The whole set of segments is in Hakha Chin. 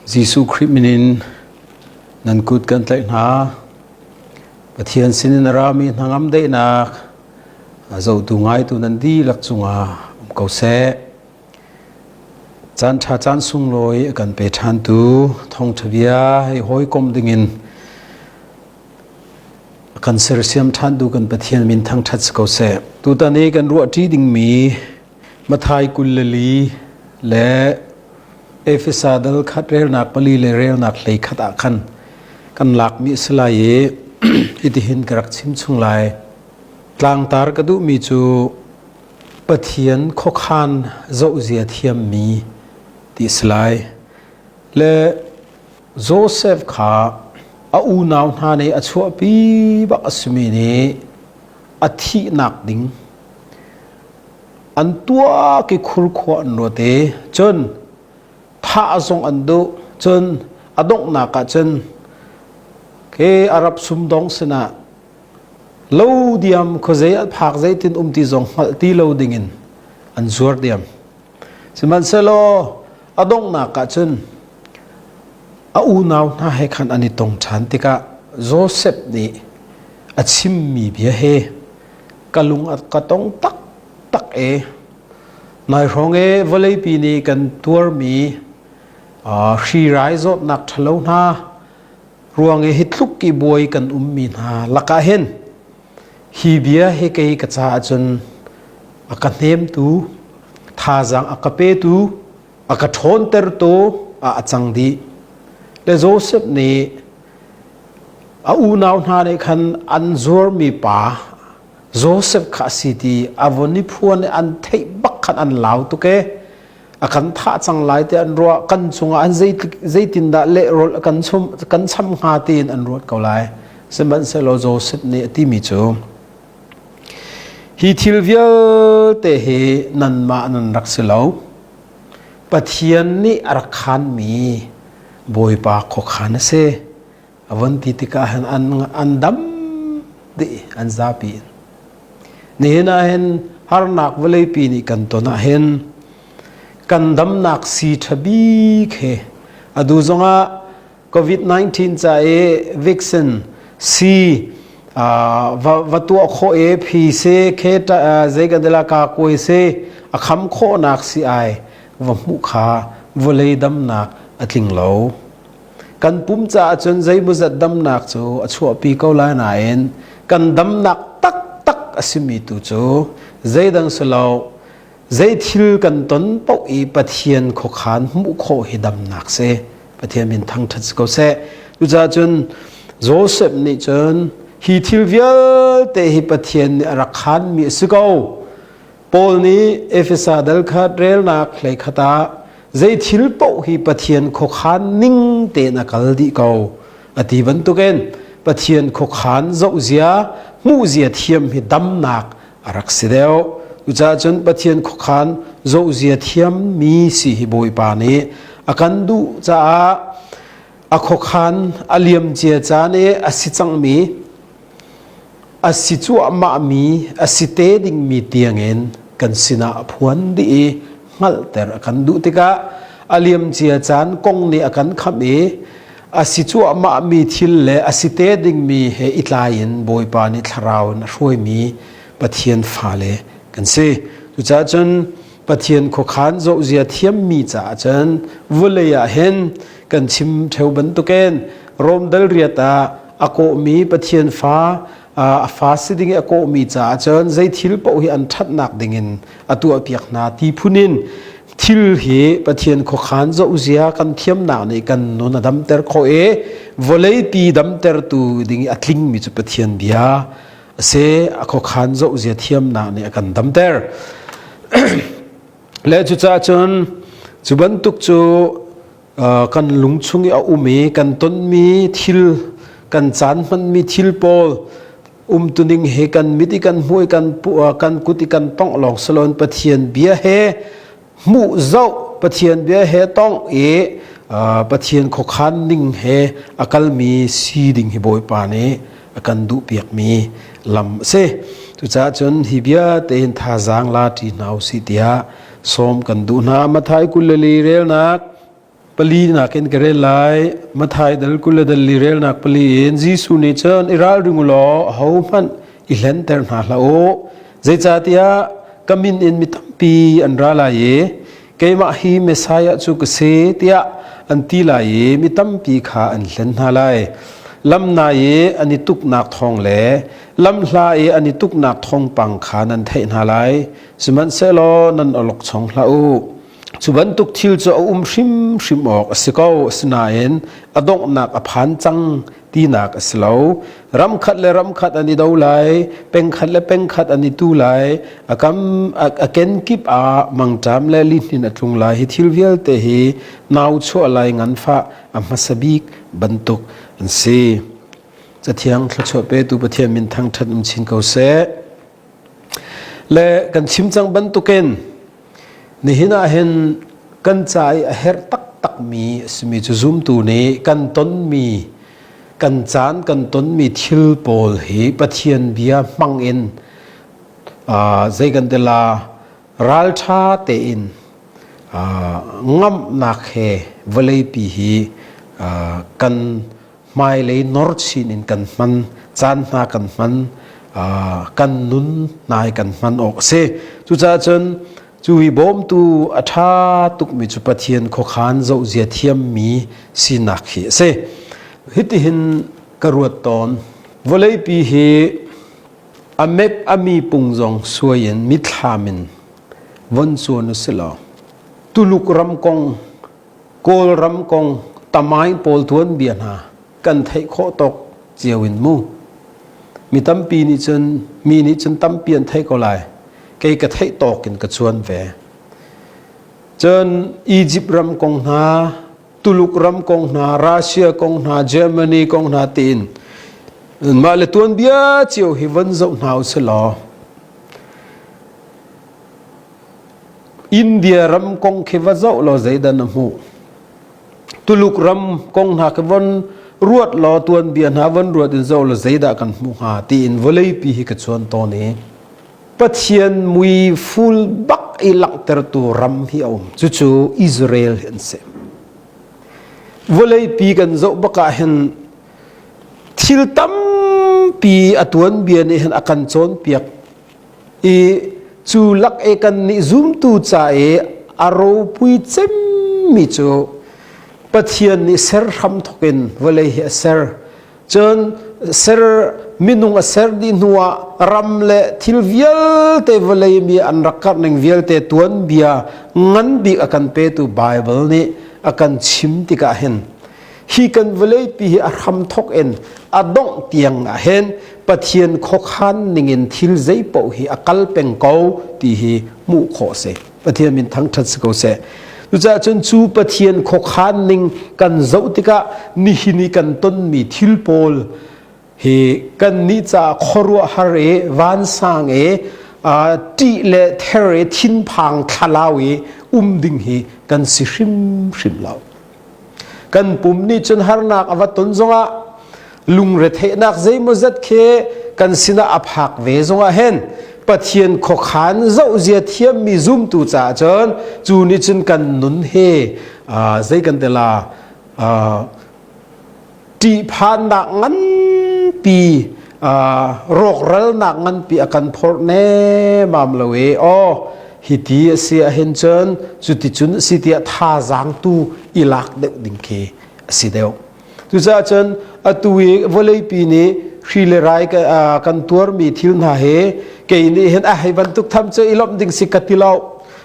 Jesuh Khrih min in nan kut kan tlaih hna. Pathian sinin a rami hnangam daihnak a zohtu ngaitu nan dihlak cungah um ko seh. Caan ṭha caan sunglawi a kan pe ṭhantu thawngṭha bia hei hawikom dingin a kan sersiam ṭhantu kan Pathian min thangṭhat si ko seh. Tutan i kan ruahṭi dingmi Mathai 24 le Efesa dal khat relnak pali le relnak hlei khat ah khan kan lakmi a si lai i hitihin ka rak chim chung lai. Tlangtar ka duhmi cu Pathian khuakhan zohzia thiammi ti a si lai. Le Joseph kha a unau hna nih a chuahpi bak a simi nih a thihnak ding an tuak i khurkhua an ruat i cun thah zong an duh. Cun a donghnak ah cun ke Arab sumdong sinah lo diam khuazei an phak zeitin um ti zong hngalh ti lo dingin an zuar diam. Sihmanhsehlaw a donghnak ah cun a unau hna he khan an i tong ṭhan tikah Joseph nih a chimmi bia he ka lung a ka tong taktak e. Nai hrawng e vawleipi nih kan tuarmi hri rai zawtnak ṭhalo hna ruang i hi tluk i buai kan ummi hna lakah hin hi bia hi kei ka caah cun a ka hnemtu, thazaang a ka petu, a ka ṭhawntertu ah a cang dih. Le Joseph nih a unau hna nih khan an zuarmi pa Joseph kha a si ti a von i phuan i an theih bak khan an lau tuk e. A kan thah cang lai ti an ruah, kan cungah an zeitindah lehrulh kan chum kan cham hnga tiin an ruat ko lai. Sihmanhsehlaw Joseph nih a timi cu hi thil vialte hi nanmah nan rak si lo. Pathian nih a rak khanmi Bawipa khuakhan a si. A von ti tikah hin an, an dam dih, an zapi in. Nihin ah hin harnak vawleipi nih kan ton ah hin kan damnak sii ṭha bik he adu zongah COVID-19 ca i vaccine sii va, va tuah khawh i phi se khe zei kan dela ka kuai se a kham khawhnak si ai va hmuh kha vawlei damnak a tling lo. Kan pum caah cun zeimawzat damnak cu a chuahpi ko lai nain kan damnak taktak a simi tu cu zeidang si lo, zei thil kan ton paoh i Pathian khuakhan hmuh khawh hi damnak si. Pathian min thangṭhat si ko seh. Cucaah cun Joseph nih cun hi thil vialte hi Pathian nih a rak khanmi a si ko. Paul nih Efesa dal khat relnak hlei khat ah zei thil paoh hi Pathian khuakhan ning tein a kal dih ko a ti bantukin Pathian khuakhan zohzia hmuhzia thiam hi damnak a rak si deuh. Cucaah cun Pathian khuakhan zohzia thiammi si hi Bawipa nih a kan duh caah a khuakhan a liamcia caan i a si cangmi a si cuahmahmi a si te dingmi tiangin kan sinah a phuan dih i hngalhter a kan duh tikah a liamcia caan kong nih a kan khamh i a si cuahmahmi thil le a si te dingmi he i tlaiin Bawipa nih thlarau in a hruaimi Pathian fale kan si. Cucaah cun Pathian khuakhan zohzia thiammi caah cun vawlei ah hin kan chim ṭheo bantukin Rom dal riat ah a kawhmi Pathian fa a fa si ding i a kawhmi caah cun zei thil paoh hi an ṭhatnak dingin a tuahpiak hna ti phun in thil hi Pathian khuakhan zohzia kan thiamnak nih kan nun a damter khawh i vawleipi damtertu ding i a tlingmi cu Pathian bia a si. A khuakhan zohzia thiamnak nih a kan damter. Le cucaah cun cu bantuk cu kan lungchung i a um i kan tonmi thil, kan caan hmanmi thil pawl umtuning he kan mit i kan hmuh i kan kan kut i kan tongh lawng salon Pathian bia he hmuh zoh, Pathian bia he tongh i Pathian khuakhan ning he a kalmi si ding hi Bawipa nih a kan duh piakmi lam a si. Cucaah cun hi bia tein thazaang la ṭi hna usih tiah sawm kan duh hna. Matthai 24 relnak. Pali nakin ka rel lai. Mathai dal 20 le dal li relnak pali in Jesuh nih cun i ralring u law ahohmanh i hlenter hna hlah u. Zeicahtiah ka min in mi tampi an ra lai i keimah hi Messiah cu ka si tiah an ti lai i mi tampi kha an hlen hna lai. Lam nai i an i tuknak thawng le lamhla i an i tuknak thawngpang kha nan theih hna lai. Sihmanhsehlaw nan awlokchong hlah u. Cu bantuk thil cu a um hrimhrim awk a si ko. Asinain a donghnak a phan cang tinak a si lo. Ram khat le ram khat an i do lai, peng khat le peng khat an i tu lai, a kam a kenkip ah mangṭam le lihnin a tlung lai. Hi thil vialte hi nau chuah lai nganfah a hmasa bik bantuk an si. Cathiang thluachuah petu Pathian min thangṭhat um chin ko seh. Le kan chim cang bantukin Nihin ah hin kan ca i a herh taktakmi a simi cu zumtu nih kan tonmi kan caan kan tonmi thil pawl hi Pathian bia hmang in zei kan ti la ralṭha tein ngamhnak he vawleipi hi kan hmailei nor chin in kan hman caan hna kan hman kan nun nai kan hman awk a si. Cucaah cun cu hi bawmtu a ṭha tukmi cu Pathian khuakhan zohzia thiammi sinak hi a si. Hitihin ka ruat tawn. Vawleipi hi a map a mi pung zong suai in mithlam in von cuan u si law Tuluk ram kong Kawlram kong tamaing pawl tuanbia hna kan theih khawh tawk cio in mu. Mi tampi nih cun mi nih cun tampi an theih ko lai. Kei ka theih tawk in ka cuan ve. Cun Egypt ram kong hna, Tuluk ram kong hna, Russia kong hna, Germany kong hna tiin mah le tuanbia cio hi von zoh hna u si law India ram kong khi va zoh law zeidah na hmuh? Tuluk ram kong hna khi von ruat law tuanbia hna von ruat in zoh law zeidah kan hmuh hnga tiin vawleipi hi ka chuan tawn i Pathian mui ful bak i langhtertu ram hi a um. Cucu Israel hi an si. Vawleipi kan zoh bak ah hin thil tampi a tuanbia nih hin a kan cawnpiak I cu lak i kan nih zumtu ca i a ropui cemmi cu Pathian nih ser hram thawk in vawlei hi a ser. Cun ser minung a ser dih hnuah ram le thil vialte vawlei mi an rak karh ning vialte tuanbia ngan bik a kan petu Bible nih a kan chim tikah hin hi kan vawleipi hi a hramthok in a dongh tiang ah hin Pathian khuakhan ningin thil zeipaoh hi a kal peng ko ti hi hmuh khawh si. Pathian min thangṭhat si ko seh. Cucaah cun cu Pathian khuakhan ning kan zoh tikah nihin i kan tonmi thil pawl hi kannih caah khuaruahhar i vansang i ṭih le ther i thinphang thlalau i um ding hi kan si hrimhrim lo. Kan pum nih cun harnak a va ton zongah lungretheihnak zeimawzat khi kan sinah a phak ve zongah hin Pathian khuakhan zohzia thiammi zumtu caah cun cu nih cun kan nun he zei kan ti la ṭihphannak nganpi rawkralnak nganpi a kan phorh nemam lo i aw hiti a si ahhin cun cuticun a si tiah thazaang tu i lak deuh ding khi a si deuh. Cucaah cun atu i vawleipi nih hri le rai kan tuarmi thil hna hi kei nih hin a hei bantuk tham cu i lawmh ding si ka ti lo.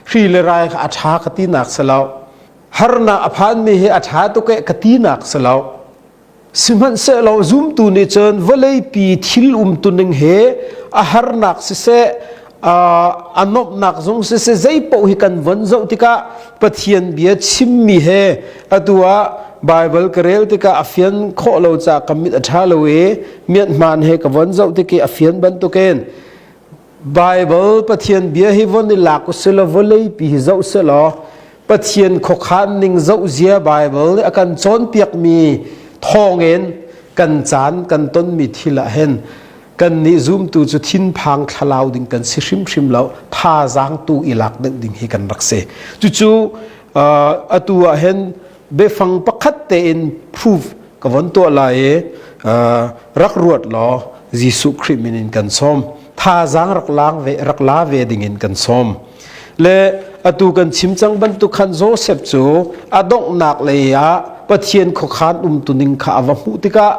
Hri le rai a ṭha ka tinak si lo. Harnak a phanmi hi a ṭha tuk e ka tinak si lo. Sihmanhsehlaw zumtu nih cun vawleipi thil umtuning he a harnak siseh a nuamhnak zong siseh zeipaoh hi kan von zoh tikah Pathian bia chimmi he atu ah Bible ka rel tikah a fian khawh lo caah ka mit a ṭha lo i mianhman he ka von zoh tik i a fian bantukin Bible Pathian bia hi von i lak usih vawleipi hi zoh selaw Pathian khuakhan ning zohzia Bible nih a kan cawnpiakmi thawngin kan caan kan tonmi thil ah hin kan nih zumtu cu thinphang thlalau ding kan si hrimhrim lo thazaang tu i lak deuh ding hi kan rak si. Cucu atu ah hin. Biafang pakhat tein proof ka von tuah lai i rak ruat law Jesuh Khrih min in kan sawm. Thazaang rak lang ve rak la ve ding in kan sawm. Le atu kan chim cang bantuk khan Joseph cu a donghnak lei ah Pathian khuakhan umtuning kha a va hmuh tikah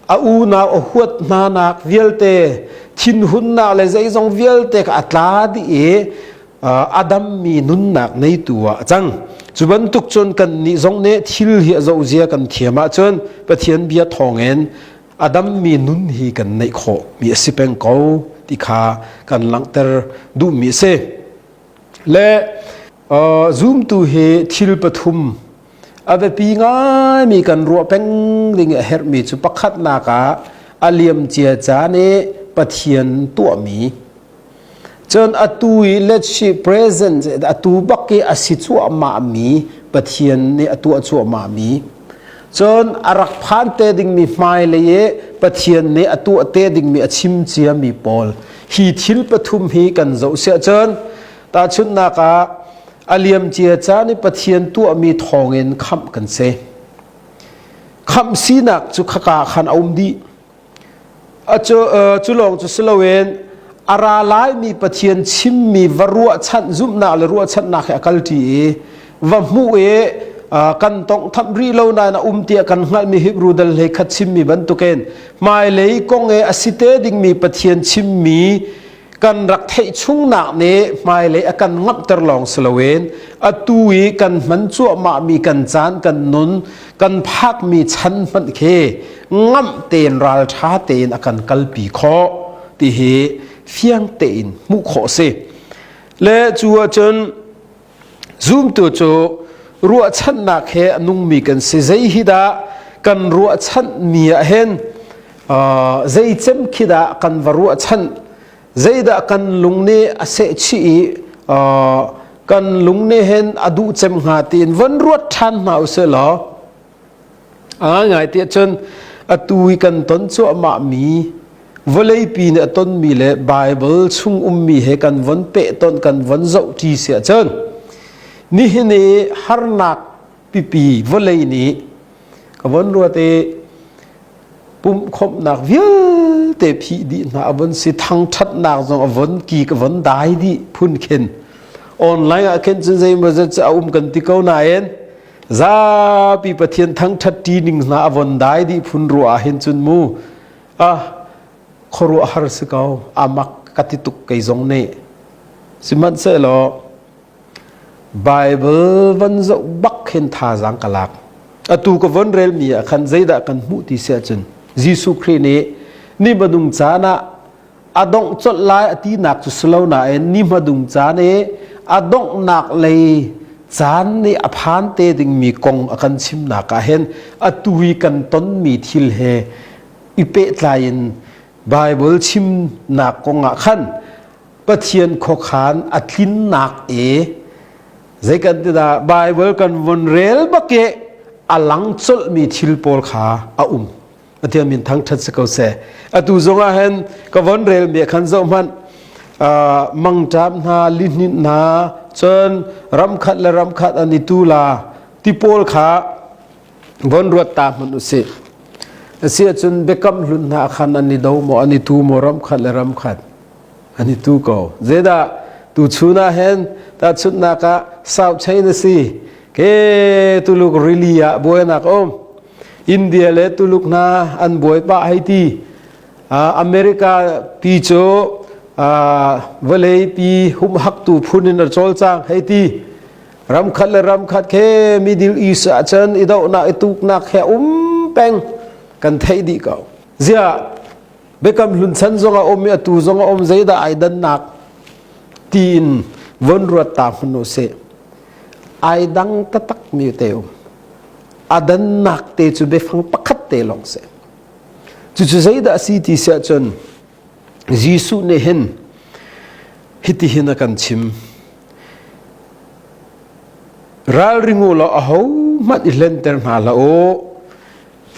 a unau a huat hnanak vialte thinhunnak le zeizong vialte kha a tla dih i a dammi nunnak neitu ah a cang. Cu bantuk cun kannih zong nih thil hi a zohzia kan thiam ahcun Pathian bia thawngin a dammi nun hi kan neih khawh mi a si peng ko ti kha kan langhter duhmi a si. Le zumtu hi thil pathum a biapi ngaimi kan ruah peng ding a herhmi cu pakhatnak ah a liamcia caan i Pathian tuahmi Cun atu i let's see present atu bak i a si cuahmahmi Pathian nih a tuah cuahmahmi cun a rak phan te dingmi hmailei i Pathian nih a tuah te dingmi a chim ciami pawl hi thil pathum hi kan zoh siah cun tahchunhnak ah a liamcia caan i Pathian tuahmi thawngin khamh kan si. Khamh sinak cu khaka khan a um dih. Cu lawng cu si loin a ra laimi Pathian chimmi va ruahchanh zumhnak le ruahchanhnak he a kalṭi i va hmuh i kan tonghtham rih lo nain a um tiah kan hngalhmi Hebrew dal hlei khat chimmi bantukin hmailei kong i a si te dingmi Pathian chimmi kan rak theih chungnak nih hmailei a kan ngamhter lawng si loin atu i kan hman cuahmahmi kan caan kan nun kan phakmi chan hmanh khi ngamh tein ralṭha tein a kan kalpi khawh ti hi fiang tein hmuh khawh si le cu ahcun Zumtu cu ruahchannak he a nungmi kan si. Zei hi dah kan ruahchanmi ah hin zei cem khi dah kan va ruahchanh zeidah kan lung nih a sehchih i kan lung nih hin a duh cem hnga tiin von ruat ṭhan hna usih law A ngaingai tiah cun atu i kan ton cuahmahmi vawleipi nih a tonmi le Baibal chung ummi he kan von pehtonh kan von zohṭi si ahcun nihin i harnak pipi vawlei nih ka von ruat i pumhkhawmhnak vialte phih dih hna a von si thangṭhatnak zong a von ki ka von dai dih phun khin online ah khin cun zeimawzat cu a um kan ti ko nain Zapi Pathian thangṭhat ṭi ning hna a von dai dih phun ruah ah hin cun mu ah khuaruah har si ko amak ka ti tuk kei zong nih sihmanhsehlaw Bible van zoh bak hin thazaang ka lak atu ka von relmi ah khan zeidah kan hmuh ti si ahcun Jesuh Khrih nih ni hmanung caan ah a dongh colh lai a tinak cu si lo nain ni hmadung caan i a donghnak lei caan nih a phan te dingmi kong a kan chimnak ah hin atu i kan tonmi thil he i pehtlai in Bible chimnak kong ah khan Pathian khuakhan a tlinnak i zei kan ti dah Bible kan von rel bak i a lang colhmi thil pawl kha a um. Pathian min thangṭhat si ko seh. Atu zong ah hin ka von rel mi khan zoh hmanh mangṭam hna lihninh hna cun ramkhat le ramkhat an i tu la ti pawl kha von ruat ta hmanh usih. Asi ahcun biakam hlun hna khan an i do maw an i tu maw ramkhat le ramkhat an i tu ko. Zeidah tu chun ah hin tahchunhnak ah South China Sea ke Tuluk rili ah buainak um India le Tuluk hna an buai pah hei ti. America pi cu vawlei pi humhaktu phun in a cawlcang hei ti. Ramkhat le ramkhat khe Middle East ah cun i dohnak i tuknak he um peng kan theih dih ko. Ziah Biakam hlun chan zong a um i atu zong a um zeidah ai dannak tiin von ruat ta hmanh u sih. Ai dang taktak mi te um. A dannak te cu biafang pakhat te lawng si. Cucu zeidah a si ti si ahcun Jesuh nih hin hitihin a kan chim. Ralring u law ahohmanh i hlenter hna hlah u.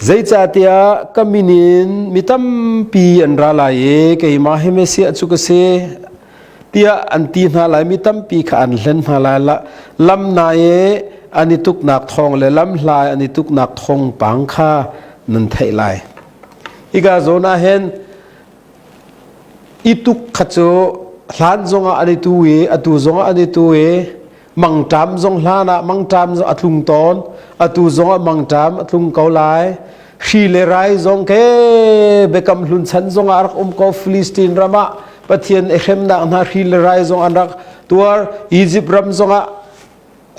Zeicahtiah ka min in mi tampi an ra lai i keimah hi Messiah cu ka si tiah an ti hna lai mi tampi kha an hlen hna lai lam nai i an i tuknak thawng le lamhlai an i tuknak thawngpang kha nan theih lai. Hika zawn ah hin i tuk kha cu hlan zongah an i tu i atu zongah an i tu i mangṭam zong hlan ah mangṭam zong a tlung tawn atu zongah mangṭam a tlung ko lai hri le rai zong ke biakam hlun chan zongah a rak um ko Filistin ram ah Pathian i hremnak hna hri le rai zong an rak tuar Egypt ram zongah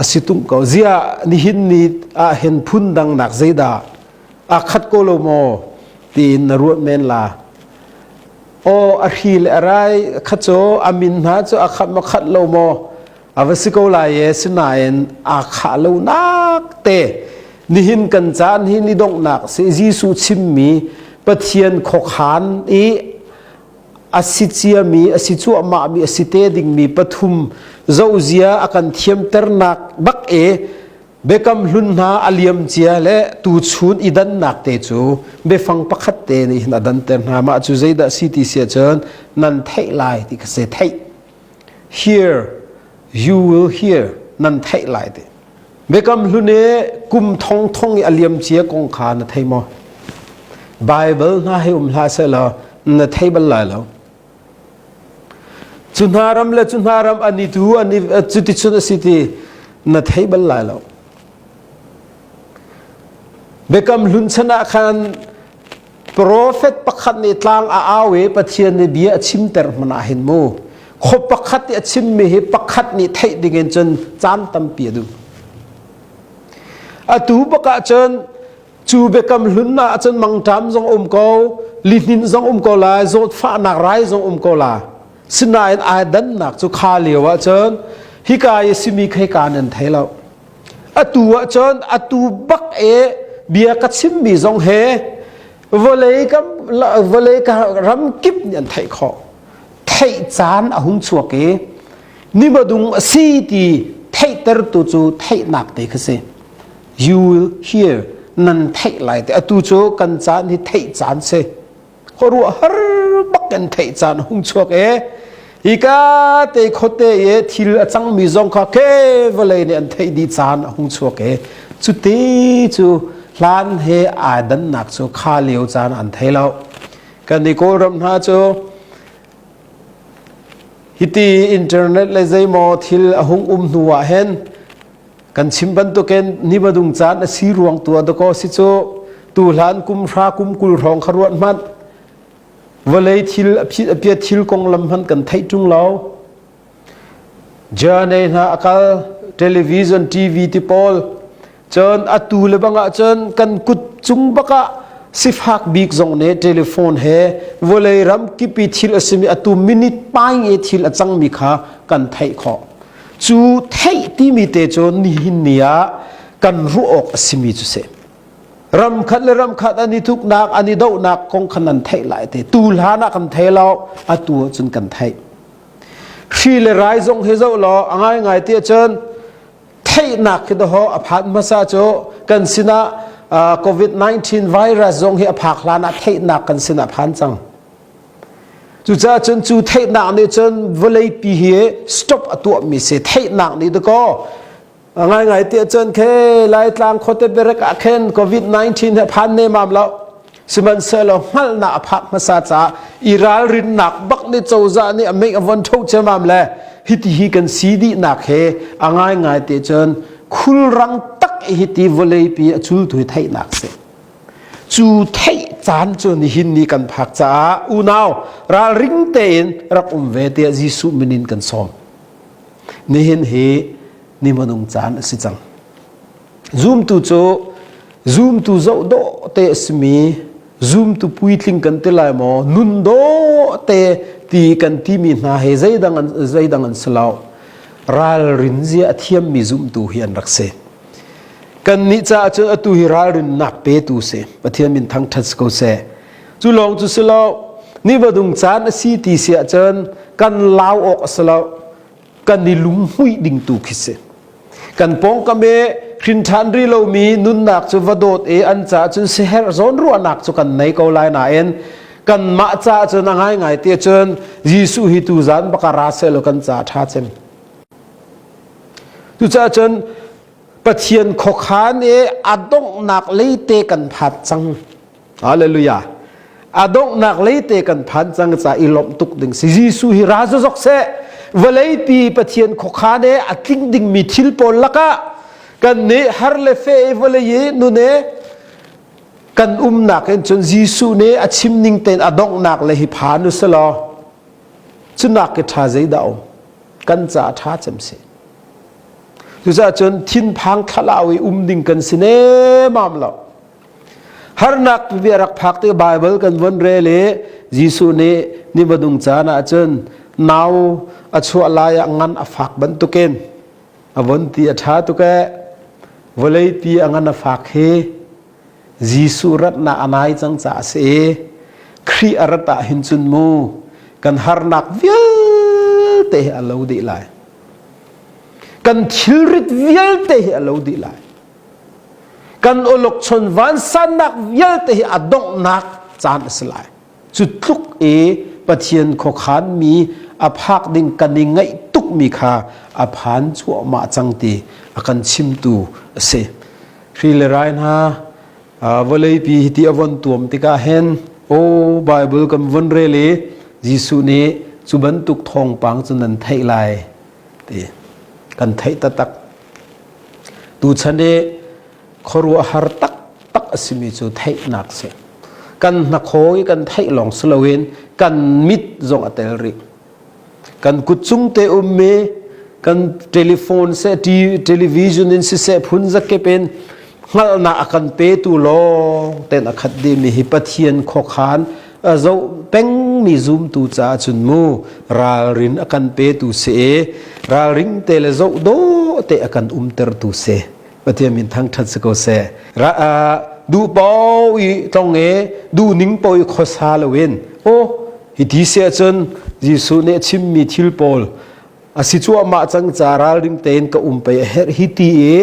a si tung ko zia nihin ni ah hin phun dangnak zeidah a khat ko lo maw tiin na ruat men la aw a hri le a rai kha cu a min hna cu a khat ma khat lo maw a va si ko lai e sinain aa khah lo nak te nihin kan caan hi ni donghnak si Jesuh chimmi Pathian khuakhan i a si ciami a si cuahmahmi a si te dingmi pathum zohzia a kan thiamternak bak e Biakam hlun hna a liam cia le tuchun i dannak te cu biafang pakhat te nih hin a danter hna. Mah cu zeidah si ti si ahcun nan theih lai ti kha si theih. Hear, you will hear, nan theih lai ti. Biakam hlun i kum thong thong i a liam cia kong kha na thei maw? Bible hna hei um hlah sehlaw na thei bal lai lo. Cu hna ram le cu hna ram an i tu an i cuticun a si ti na thei bal lai lo. Biakam hlun chan ah khan profet pakhat nih tlang a au i Pathian nih bia a chimter hmanh ah hin mu khaw pakhat i a chimmi hi pakhat nih theih dingin cun caan tampi a duh. Atu bak ah cun Cu biakam hlun ah cun mangṭam zong um ko, lihnin zong um ko lai, zawtfahnak rai zong um ko la. Sinain ai dannak cu kha lio ah cun hika i simi kheka nan thei lo. Atu ah cun atu bak e bia ka chimmi zong he vawlei kam vawlei ka ram kip nih an theih khawh. Theih caan a hung chuak i nimadung a si ti theihtertu cu theihnak te kha si. You will hear nan theih lai te atu cu kan caan hi theih caan si khuaruah har bak kan theih caan hung chuak e hika te khote e thil a cangmi zong kha ke vawlei nih an theih dih caan a hung chuak e cu te cu hlan he aa dannak cu kha lio caan an thei lo kan i kawlram hna cu hiti internet le zeimaw thil a hung um hnu ah hin Kan chim bantukin nibadung caan a si ruang tu ah dakaw si cu tuhlan kum hra kum 20 hrawng kha ruat hmanh vawlei thil a phit a piat thil konglam hmanh kan theih ṭung lo. Journey hna a kal television TV ti pawl cun atu le bang ah cun kan kut cung bak ah sifak bik zong nih telephone he vawlei ram kip i thil a simi atu minute paing i thil a cangmi kha kan theih khawh. Cu theih timi te cu nihin ni ah kan ruah awk a simi cu si. Ram khat le ram khat an i tuknak, an i dohnak kong khan nan theih lai te. Tu hlan ah kan thei lo, atu ahcun kan theih. Hri le rai zong hi zoh law a ngaingai ti ahcun theihnak khi daho a phan hmasa cu kan sinah COVID-19 virus zong hi a phak hlan ah theihnak kan sinah phan cang. Cucaah cun cu theihnak nih cun vawleipi hi stop a tuahmi si theihnak nih dakaw ngaingai tiah cun khe Laitlang khuate berek ah khin COVID-19 he phan nemam lo sihmanhsehlaw hngalhnak a phak hmasa caah i ralrinnak bak nih cozah nih a mei a von tho ciamam le hiti hi kan si dihnak he a ngaingai te cun khulrang tak hiti vawleipi a cultu hi theihnak si. Cu theih caan cu nihin ni kan phak caah unau ralring tein rak um ve tiah Jesuh min in kan sawm. Nihin hi ni hmanung caan a si cang. Zumtu cu zumtu zoh dawh te a simi zumtu puitling kan ti lai maw nun dawh te ti kan timi hna he zeidang an zeidang an si lo. Ralrin zia a thiammi zumtu hi an rak si. Kannih caah cun atu hi ralrinnak petu si. Pathian min thangṭhat si ko seh. Cu lawng cu si lo, ni vadung caan a si ti si ahcun kan lau awk a si lo. Kan i lunghmuih ding tu khi si. Kan pawngkam i hrinṭhan ri lomi nunnak cu va dawt i an caah cun siherh zawn ruahnak cu kan nei ko lai nain kanmah caah cun a ngaingai ti cun Jesuh hi tuzan baka ra seh law kan caah ṭha cem. Cucaah cun. Pathian khuakhan i a donghnak leite kan phan cang. Hallelujah. A donghnak leite kan phan cang ca i lawmh tuk ding si. Jesuh hi ra zok seh. Vawleipi Pathian khuakhan i a tling dingmi thil pawl lakah kan nih har le fe i vawlei i nun i kan umnak in cun Jesuh nih a chim ning tein a donghnak le hi phan u selaw cunak ke ṭha zeidah um kan ca ṭha cem si. Cucaah cun thinphang thlalau i um ding kan si nemam lo. Harnak pipi a rak phak ti Baibal kan von rel i Jesuh nih ni hmanung caan ah cun nau a chuah lai ah ngan a fak bantukin a von ti a ṭha tuk ee. Vawleipi a ngan a fak hi Jesuh ratnak a nai cang caah a si i Khrih a rat ah hin cun mu kan harnak vialte hi a lo dih lai. Kan thilrit vialte hi a lo dih lai. Kan awlokchon vansannak vialte hi a donghnak caan a si lai. Cu tluk i Pathian khuakhanmi a phak ding kan i ngaih tukmi kha a phan cuahmah cang ti a kan chimtu a si. Hri le rai hna vawleipi hiti a von tuam tikah hin aw Bible kan von rel i Jesuh nih cu bantuk thawngpang cu nan theih lai ti kan theih taktak. Tuchan i khuaruahhar taktak a simi cu theihnak si. Kan hnakhaw i kan theih lawng si loin kan mit zong a tel rih. Kan kut cung te ummi kan telephone seh television in siseh phun zakip in hngalhnak a kan petu lawng ten a khat dihmi hi Pathian khuakhan a zoh pengmi zumtu caah cun mu ralrin a kan petu si i ralring te le zoh dawh te a kan umtertu si Pathian min thangṭhat si ko seh ra duh pau i tlong e duh ning pau i khuasa loin aw hi ti si ahcun Jesuh nih a chimmi thil pawl a si cuahmah cang ca ralring tein ka um pei a herh hi ti i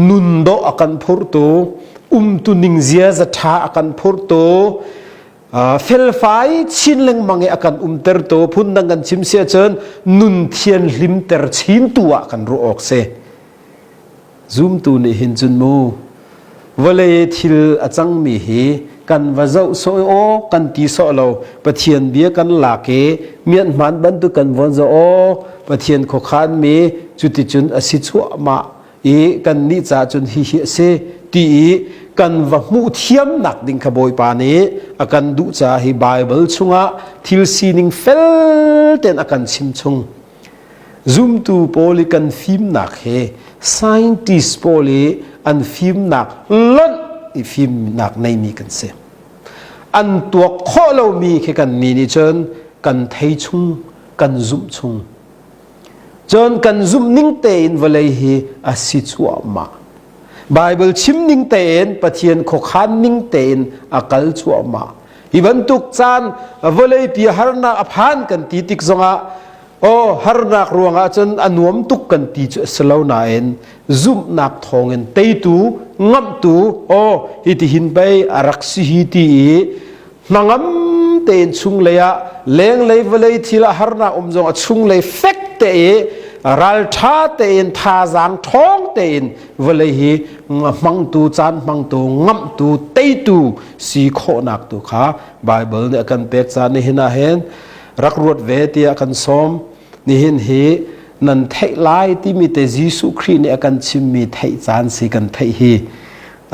nun dawh a kan phurtu umtu ning ziaza ṭha a kan phurtu felfai chin lengmang i a kan umtertu phundang kan chim si ahcun nun thian hlimter chintu ah kan ruah awk si Zumtu nih hin cun mu vawlei thil a cangmi hi kan va zoh sawh aw kan ti sawh lo Pathian bia kan lak i mianhman bantuk kan von zoh aw Pathian khuakhan mi cuticun a si chuahmah i kan nih caah cun hihi a si ti i kan va hmuh thiamnak ding kha Bawipa nih a kan duh caah hi Baibal chungah thil sining fel tein a kan chim chung. Zumtu pawl i kan fimnak he scientist pawl i an fimnak lonh i fimnak neimi kan si. An tuak khawh lomi khi kan mi nih cun kan thei chung, kan zumh chung. Cun kan zumh ning tein vawlei hi a si cuahmah. Bible chim ning tein Pathian khuakhan ning tein a kal cuahmah. Hi bantuk caan vawleipi harnak a phan kan ti tik zongah aw harnak ruangah cun a nuam tuk kan ti cu a si lo nain zumhnak thawngin teitu ngamhtu aw hitihin pei a rak si hi ti i hnangam tein chunglei ah lenglei vawlei thil a harnak um zong a chunglei fek te i ralṭha tein thazaang ṭhawng tein vawlei hi hmangtu caan hmangtu ngamhtu teitu si khawhnak tu kha Baibal nih a kan pek caan nihin ah hin rak ruat ve tiah kan sawm nihin hi nan theih lai timi te Jesuh Khrih nih a kan chimmi theih caan si kan theih hi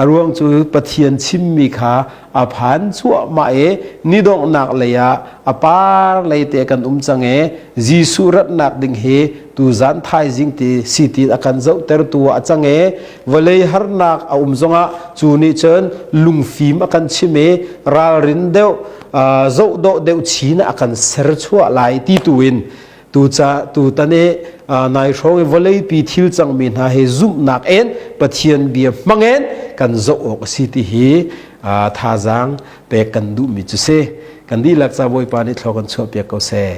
a ruang cu Pathian chimmi kha a phan cuahmah i ni donghnak lei ah a par lei te kan um cang i Jesuh ratnak ding hi tuzan thaizing ti si ti a kan zohtertu ah a cang i vawlei harnak a um zongah cu nih cun lungfim a kan chim i ralrin deuh zoh dawh deuh chin a kan ser chuah lai ti tu in tu ca tu tan i nai hrawng i vawleipi thil cangmi hna hi zumhnak in Pathian bia hmangin kan zoh awk a si ti hi thazaang pek kan duhmi cu si kan dihlak ca Bawipa nih thlaw kan chuah piak ko seh.